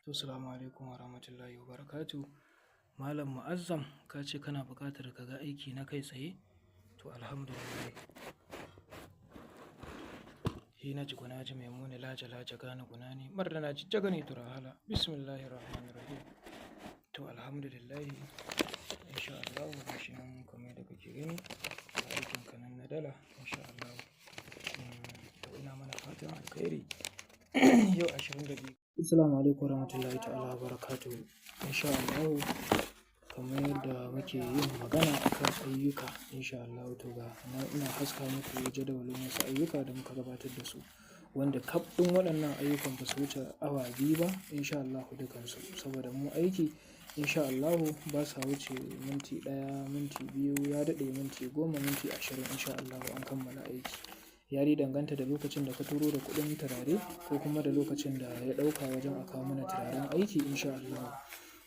Assalamu alaikum warahmatullahi wabarakatuh. Malam Mu'azzam, ka ce kana buƙatar ka ga aiki na kai tsaye? To alhamdulillah. Hina ji gunaji maimuni laja laja gane gunani marda na ji jagani turahala. Bismillahirrahmanirrahim. To alhamdulillah, insha Allah gashi nan kamar yadda kake gani ga aikin ka nan na dala insha Allah. To ina mana fatan alkhairi. Yau 22. Assalamu alaikum warahmatullahi ta'ala wabarakatuh. Insha Allah kamar yadda muke yin magana akan ayyuka, insha Allah, to ga ina haska muku jadawalin wasu ayyuka da muka gabatar da su, wanda kaf ɗin waɗannan ayyukan ba su wuce awa 2 ba insha Allah dukansu, saboda mu aiki insha Allah ba sa wuce minti 1, minti 2, ya daɗe minti 10, minti 20, insha Allah an kammala aiki. Ya dai danganta da lokacin da ka turo da kuɗin turare ko kuma da lokacin da ya ɗauka wajen a kawo mana turaren aiki insha Allah.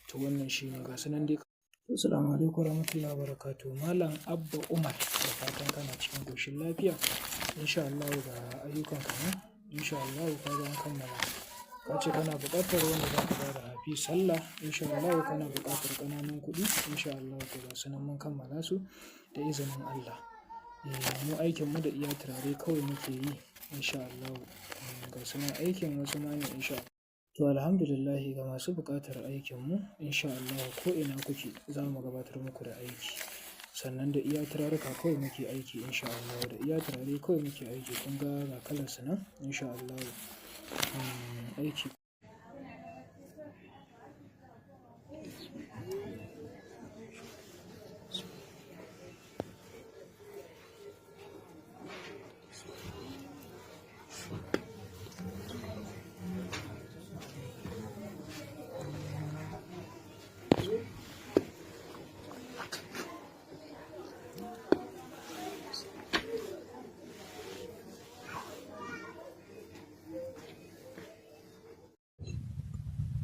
To wannan shine, ga su nan dai. Assalamu alaikum warahmatullahi wabarakatuh. Malam Abba Umar, da fatan kana cikin ƙoshin lafiya. Insha Allah ga ayyukan ka nan. Insha Allah ka ga an kammala. Ka ce kana buƙatar wanda za ka ba da hafi sallah. Insha Allah kana buƙatar ƙananun kuɗi. Insha Allah to ga su nan mun kammala su da izinin Allah. Eh, mu aikin mu da iya turare kawai muke yi insha Allah. Ga su nan aikin wasu ma ne insha Allah. To alhamdulillah, ga masu buƙatar aikin mu, insha Allah ko ina kuke za mu gabatar muku da aiki. Sannan da iya turaruka kawai muke aiki insha Allah. Da iya turare kawai muke aiki. Kun ga ga kalar su nan insha Allah. Aiki.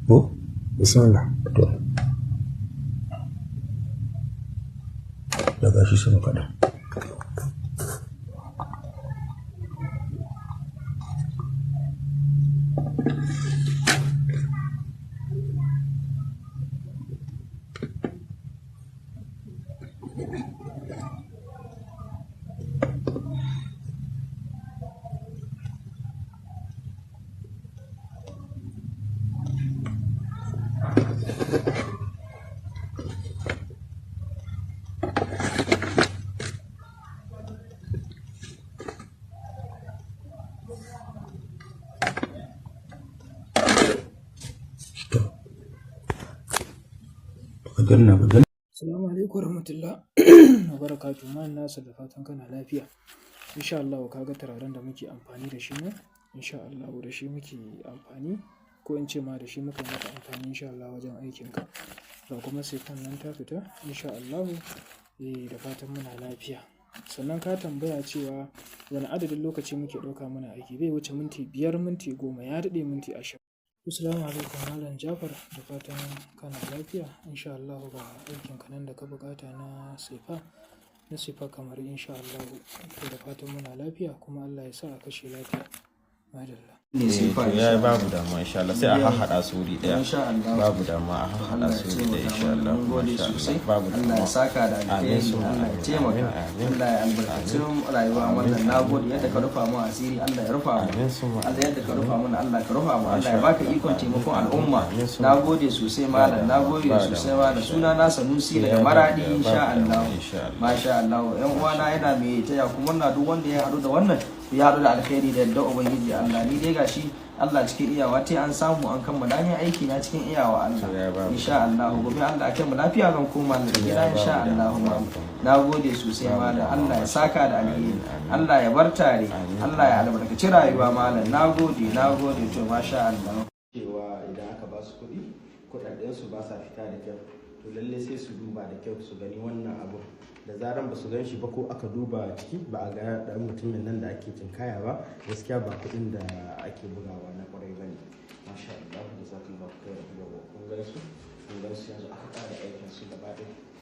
Oh, bismillah. To. Daga shi sama kaɗan. To. Ka danna, ka danna. Assalamu alaikum warahmatullahi wabarakatuh. Malam Nasir, da fatan kana lafiya. Insha Allah ka ga turaren da muke amfani da shi ne. Insha Allah da shi muke amfani, ko in ce ma da shi muka maka amfani insha Allah wajen aikinka. Ga kuma sifan nan ta fita insha Allah. Eh, da fatan muna lafiya. Sannan ka tambaya cewa wane adadin lokaci muke ɗauka muna aiki. Bai wuce minti 5, minti 10, ya daɗe minti 20. Assalamu alaikum Malam Jafar, da fatan kana lafiya. Insha Allah ga aikin ka nan da ka buƙata na sefa, na sefa kamar insha Allah. To da fatan muna lafiya kuma Allah ya sa a kashe lafiya. Madalla. Ne Eh, sai fa to ya babu damuwa insha Allah, sai a hahhada su wuri daya. Insha Allah. Babu damuwa, a hahhada Allah ya su wuri daya taimaka insha mana. Allah. Mun gode Masha Allah. sosai. Babu Allah ya damuwa. saka da Amin alheri. summa Allah ya amin. taimaka. Amin, amin. Allah ya albarkaci rayuwa wannan. Nagode yadda ka rufa mu asiri, Allah ya rufa mu. Amin summa Allah, yadda ka rufa mana, Allah ka rufa mu. Allah ya Masha baka Allah. ikon taimakon al'umma. Amin summa. Nagode sosai malam, nagode Ba sosai damuwa, malam. insha Suna na Sanusi daga Ya, Maradi babu insha damuwa, Allah. insha Allah. Masha Allah. Yan uwana, yana mai taya ku murna, duk wanda ya haɗu da wannan ya haɗu da alkhairi da yadda Ubangiji Allah. Ni dai gashi Allah cikin iyawa ta an samu an kammala min aiki na cikin iyawa Allah. Ya, babu Insha Allah gobe Allah kai mu lafiya zan koma da gida Ya, insha babu Allah. damuwa, babu damuwa. Na gode sosai Babu malam. damuwa, Allah ya masha saka da Allah. alheri. Amin, amin. Allah ya bar tare. Amin. Allah ya albarkaci rayuwa malam. Nagode, nagode, to masha Allah. Cewa idan aka ba su kuɗi, kuɗaɗensu ba sa fita da kyau, to lalle sai su duba da kyau su gani wannan abu. Da zaran ba su gan shi ba, ko aka duba ciki ba a ga ɗan mutumin nan da ake cinkaya ba, gaskiya ba kuɗin da ake bugawa na ƙwarai ba ne. Masha Allah, jazakallahu khairan. Yawwa, kun gan su, kun gan su, yanzu aka ƙara aikin su gaba ɗaya.